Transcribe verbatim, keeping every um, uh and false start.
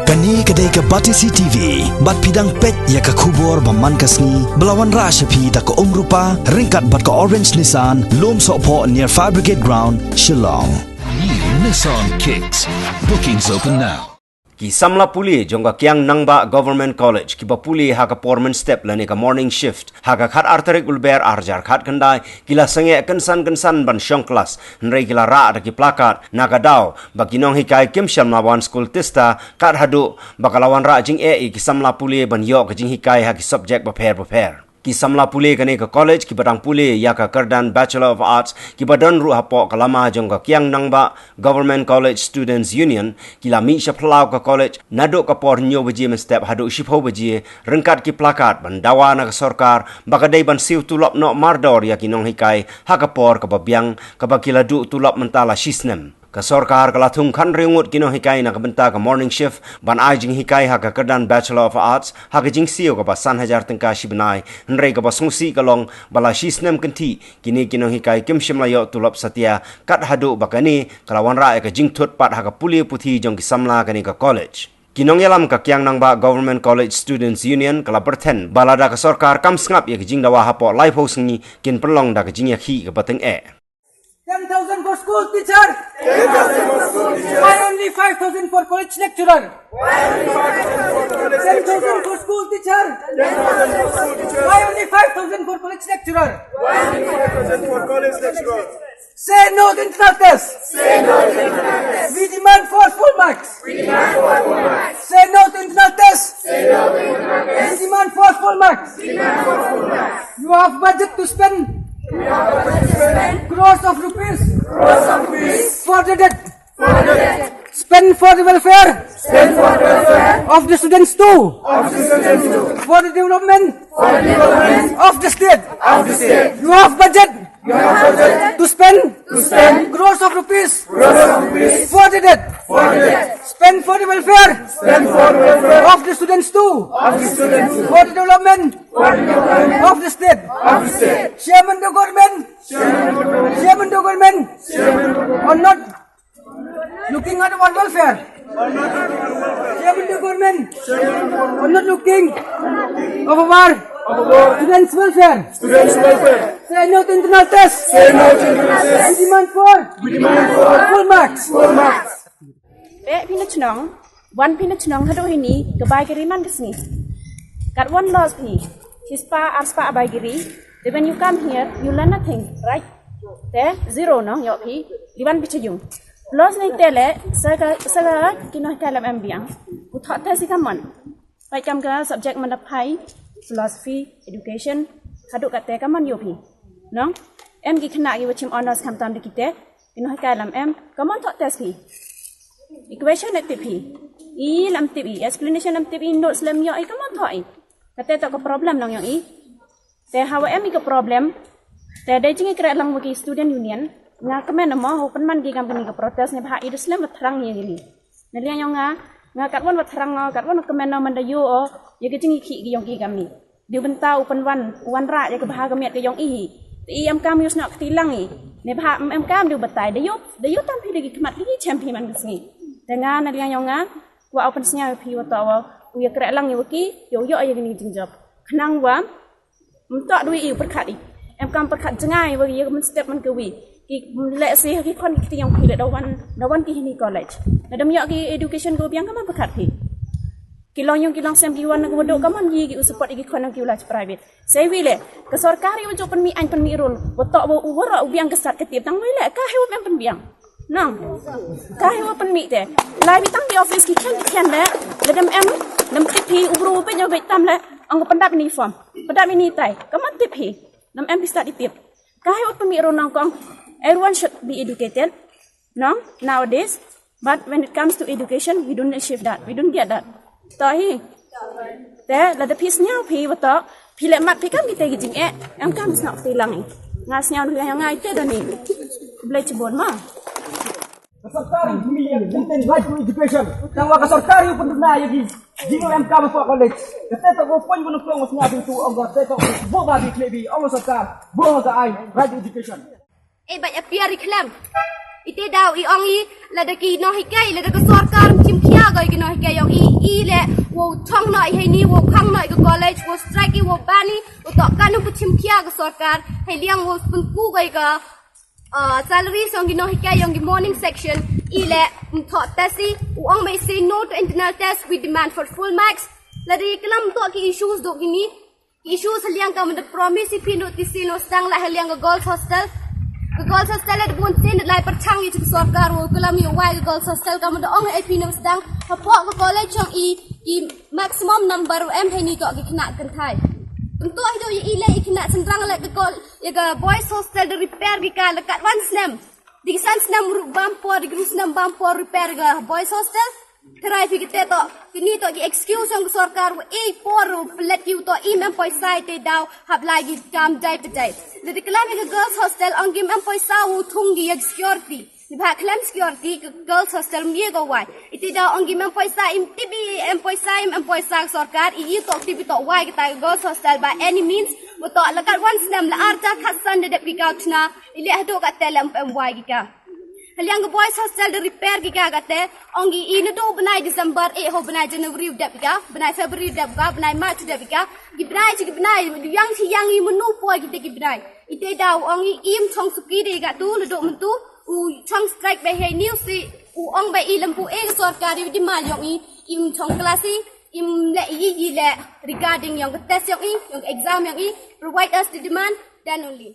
Kane ka dei ka Batesi T V, bad phi dang peit ïa ka khubor ba man ka sngi, ba la wanrah sha phi da ka Umrupa, ryngkat bad ka Orange Nissan, Lumsohphoh near Fire Brigade Ground, Shillong. New Nissan Kicks. Bookings open now. Ki samla pule jong ka Kiang Nangbah Government College, kiba pule ha ka por mynstep lane ka morning shift, ha ka khat ar tarik u Lber ar hajar khat khyndai, ki la sangeh kynsan kynsan ban shong klas, hynrei ki la rah da ki placard, na ka daw ba ki nonghikai kim shym la wan skul tista, kat haduh ba ka la wanrah jingeh ïa ki samla pule ban ïoh ka jinghikai ha ki subject bapher bapher. Ki samla pule kane ka college, kiba dang pule ïa ka kyrdan Bachelor of Arts, kiba don ruh hapoh ka lama jong ka Kiang Nangbah Government College Students Union, ki la mih sha phyllaw ka college naduh ka por hynñiew baje mynstep haduh shiphew baje, ryngkat ki placard ban dawa na ka sorkar ba ka dei ban siew tulop noh mardor ïa ki nonghikai ha ka por kaba biang, kaba ki la duh tulop mynta la shisnem. Ka sorkar ka la thung khathynriew ngut ki nonghikai na ka bynta ka morning shift ban ai jinghikai ha ka kyrdan Bachelor of Arts ha ka jingsiew kaba san hajar tyngka shi bnai, hynrei kaba sngewsih ka long ba la shisnem kynthih kine ki nonghikai kim shym la ïoh tulop satia, kat haduh ba kane ka la wanrah ïa ka jingthut pat ha ka pule puthi jong ki samla kane ka college. Ki nongïalam ka Kiang Nangbah Government College Students Union ka la byrthen ba lada ka sorkar kam sngap ïa ka jingdawa hapoh laiphew sngi, kin pynlong da ka jingïakhih kaba tyngeh. Ten thousand for school teacher. Why only five thousand for college lecturer? Ten thousand for school teacher. Why only five thousand for college lecturer? Say no to internal test. We demand for full marks. Say no to internal test. We demand for full marks. You have budget to spend crores of rupees for the debt. Spend for the welfare of the students too. For the development of the state. You have budget to spend crores of rupees for the debt. Spend for the welfare of the students too. For the development of the state. Chairman, the government, Chairman, the government are not looking at our welfare. Chairman, the government are not looking of our students' welfare. Say no to internal test. We demand for full marks. Peit phi na chnong, wan phi na chnong haduh hini, ka bai ka ri man ka sngi. Kat wan los phi, shispah arspah bai ka ri. Then when you come here, you learn nothing, right? Te zero nong ïoh phi, di wan phi cha yung. Los ni te le, sa ka, sa ka, ki nonghikai lam em biang. U thoh test hi kammon. Peit kam ka subject man da phai, philosophy, education, haduh katte kammon ïoh phi. Nong, em ki khynnah kiwa chim honours khamtam da kite, ki nonghikai lam em, kammon thoh test phi. Equation em tip phi. I lam tip i, explanation em tip i, notes lem ïoh i, kammon thoh i. Katte toh ka problem nong ïoh i. Te hawa em i ka problem, te dei jingïakren lang wa ki student union, nga kmen mo, u pynman ki kam kani ka protest ne bha i da slem wa thrang ïa kini. Na liang yong nga, nga katwon wa thrang o, katwon wa kmen o, man da ïoh o ïa ka jingïakhih ki yong ki kamni. Dei bynta u pynwan, u wanrah ïa ka bha ka miat ka yong i. Te i em kam ïoh snoh kti lang i. Ne bha em kam dei u batai, da ïoh, da ïoh tam phi da ki khmat, da ki chem phi man ka sngi. Te nga na liang yong nga, wa u pynsngew phi wa to wa u ïakren lang ïa wa ki, ïoh ïoh ïa kini jingjop. Khnang wa Mynta dei i pyrkhat i. Em kam pyrkhat jngai wa ïa ka mynstep man ka wi. Ki leh si ha ki khon ki kti yong phi leh da wan, da wan ki hini college. Lada ym ïoh ki education ka biang kam pyrkhat phi. Ki long yong ki long sem ki wan na ka wado kam wan ïa ki u support ïa ki khon ki u laj private. Sei wi leh, ka sorkar ïa u jok pynmih aiñ pynmih rule. Wa to wa u wara u biang ka sat ka tip tang wi leh, ka hi wa em pynbiang. Nang. Ka hi wa pynmih te. Lai bi tang ki office ki khen ki khen leh. Lada em, em, nam tip phi u bru u pynïoh beit tam leh. Ong ka pyndap ini form. Pyndap ini tai. Ka man tip hi. Nam em phi stad i tip. Ka hi wa pynmih rule nongkong. Everyone should be educated. No? Nowadays. But when it comes to education, we don't achieve that. We don't get that. To hi. Te, lada phi sñiaw phi wa to, phi leh mat phi kam kite ki jingeh, em kam sñiaw kti lang i. Nga sñiaw nang nga ite da ni. Khublei chibun ma. Ka sorkar i pynmih ïa ka right to education. Tang wa ka sorkar i pynmih ïa ki jingeh em kam sñiaw college. Kate to ko pon ko nongkrong sñiaw tu ong kate to bo ba bi khleh bi ong sorkar bo ka ai right to education. Eh, bad ïa phi ri khlem. Ite daw i ong i, lada ki nonghikai, lada ka sorkar chim khia ko ki nonghikai yong i, i leh wow thong noh i heini, wow khang noh i ka college, wow strike i, wow ban i, wow toh katno ka chimkhia ka sorkar hei liang wow pynku ka i ka uh, salary yong ki nonghikai yong ki morning section. I leh ym thoh test i, u ong ba i say no to internal test, we demand for full marks. Lada i klam toh ki issues doh kini, ki issues ha liang ka manda promise i phi no ti si no sdang la ha liang ka girls hostel. Ka girls hostel lada bun tin lai pyrchang i ka sorkar wow klam i wai ka girls hostel ka manda ong i phi no sdang hapoh ka college yong i, i maximum number em heini toh ki khynnah kynthai. Ym toh hi doh i leh i khynnah chynrang leh ka kol ya ka boys hostel da repair ki ka la katwan snem. Dei ki san snem ruh bam por, dei ki ru snem bam por repair ka boys hostel. Tharai phi kite toh, kini toh ki excuse yong ka sorkar wa ei por u plet ki u toh im em poisa i te daw hap lai ki kam jai pa jai. Lada klam ya ka girls hostel ong ki im em poisa u thung ki ya security. Ni ba khlem security ka girls hostel ym ye ka wai. I te daw ong ki im em poisa, im tip i em poisa, im em poisa ka sorkar, i i toh tip i toh wai kata ka girls hostel by any means. Wa toh la katwan snem, la ar ta khatsan da dep ki ka u chna, i leh haduh kate leh ym em wai ki ka. Ha liang ka boys hostel da repair ki ka kate, ong ki i naduh bnai December, eh ho bnai January u dep ki ka, bnai February u dep ki ka, bnai March u dep ki ka, ki bnai chi ki bnai, yang chi yang i mynnu poi kite ki bnai. I te daw ong i im chong suki de ka tu, naduh myntu, u chong strike ba heini u si, u ong ba i lem pu e ka sorkar i di mal yong i, im chong class i, im leh i i leh regarding yong ka test yong i, yong ka exam yong i, provide us the demand, then only.